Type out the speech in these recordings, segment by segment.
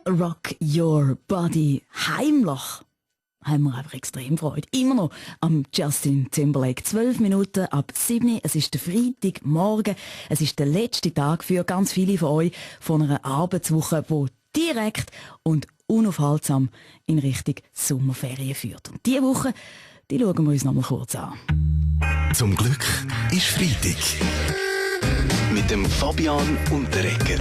Rock Your Body. Heimlich haben wir einfach extrem Freude. Immer noch am Justin Timberlake. 12 Minuten ab 7. Es ist der Freitagmorgen. Es ist der letzte Tag für ganz viele von euch von einer Arbeitswoche, die direkt und unaufhaltsam in Richtung Sommerferien führt. Und diese Woche, die schauen wir uns noch mal kurz an. Zum Glück ist Freitag. Mit dem Fabian Unterreger.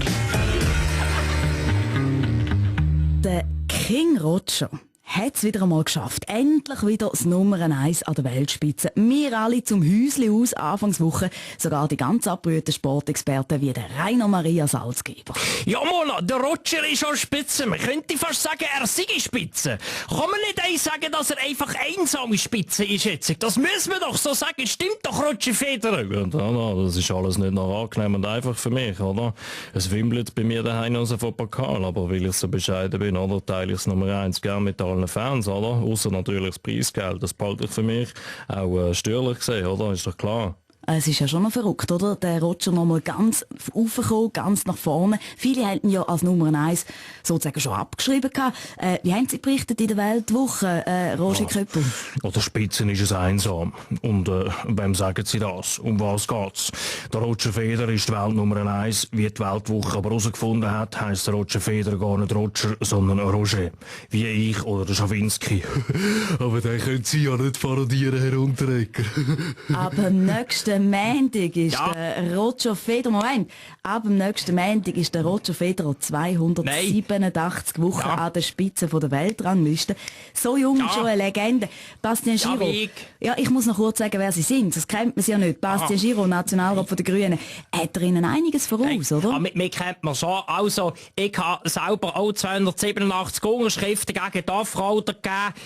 Der King Roger hat es wieder einmal geschafft. Endlich wieder das Nummer 1 an der Weltspitze. Wir alle zum Häusli aus Anfangswoche. Sogar die ganz abgerührten Sportexperten wie der Rainer Maria Salzgeber. Ja, Mona, der Roger ist schon Spitze. Man könnte fast sagen, er sei Spitze. Kann man nicht sagen, dass er einfach einsame Spitze ist jetzt? Das müssen wir doch so sagen. Stimmt doch, Roger Federer? Ja, das ist alles nicht noch angenehm und einfach für mich, oder? Es wimmelt bei mir daheim also von Pokal, aber weil ich so bescheiden bin, oder, teile ich das Nummer 1 gerne mit allen Fans, oder? Ausser natürlich das Preisgeld. Das behalte ich für mich auch störlich gesehen, oder? Ist doch klar. Es ist ja schon noch verrückt, oder? Der Roger noch mal ganz raufgekommen, ganz nach vorne. Viele haben ihn ja als Nummer 1 sozusagen schon abgeschrieben gehabt. Wie haben Sie berichtet in der Weltwoche, Roger Köppel? An der Spitze ist es einsam. Und wem sagen Sie das? Um was geht's? Der Roger Federer ist die Welt Nummer 1, wie die Weltwoche aber herausgefunden hat, heisst der Roger Federer gar nicht Roger, sondern Roger. Wie ich oder der Schawinski. Aber den können Sie ja nicht parodieren, Herr Unterreger. Aber am nächsten Montag ist der Roger Federer, ab dem nächsten Montag ist der Roger Federer 287 Wochen an der Spitze von der Weltrangliste. So jung ist schon eine Legende. Bastian Giro. Ja, ich muss noch kurz sagen, wer sie sind. Das kennt man ja nicht. Bastian Giro, Nationalrat von den Grünen. Hat er ihnen einiges voraus, oder? Mir kennt man schon. Also, ich habe selber auch 287 Unterschriften gegen die Afrauter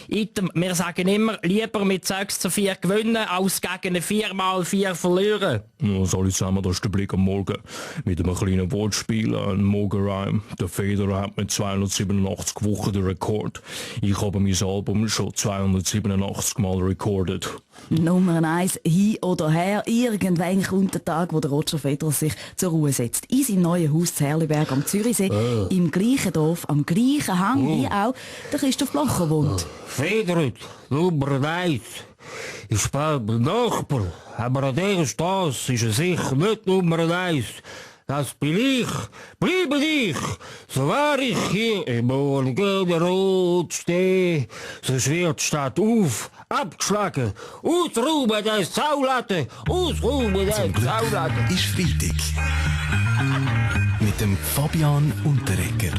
gegeben. Wir sagen immer, lieber mit 6:4 gewinnen, als gegen eine 4x4 verlieren. Ja, soll ich sagen, das ist der Blick am Morgen. Mit einem kleinen Wortspiel, ein Morgenreim. Der Federer hat mit 287 Wochen den Rekord. Ich habe mein Album schon 287 Mal recorded. Nummer 1, hin oder her. Irgendwann kommt der Tag, wo der Roger Federer sich zur Ruhe setzt. In seinem neuen Haus zu Herliberg am Zürichsee, im gleichen Dorf, am gleichen Hang, wie auch der Christoph Blocher wohnt. Federer, Nummer 1. Ich spiele mit Nachbar, aber an dieser Straße ist er sicher nicht Nummer 1. Das bin ich, bleibe ich, so war ich hier im Morgenrot stehe, sonst wird die Stadt abgeschlagen, ausräumen der Saulatte, ausräumen der Saulatte. Ist Freitag. Mit dem Fabian Unterreger.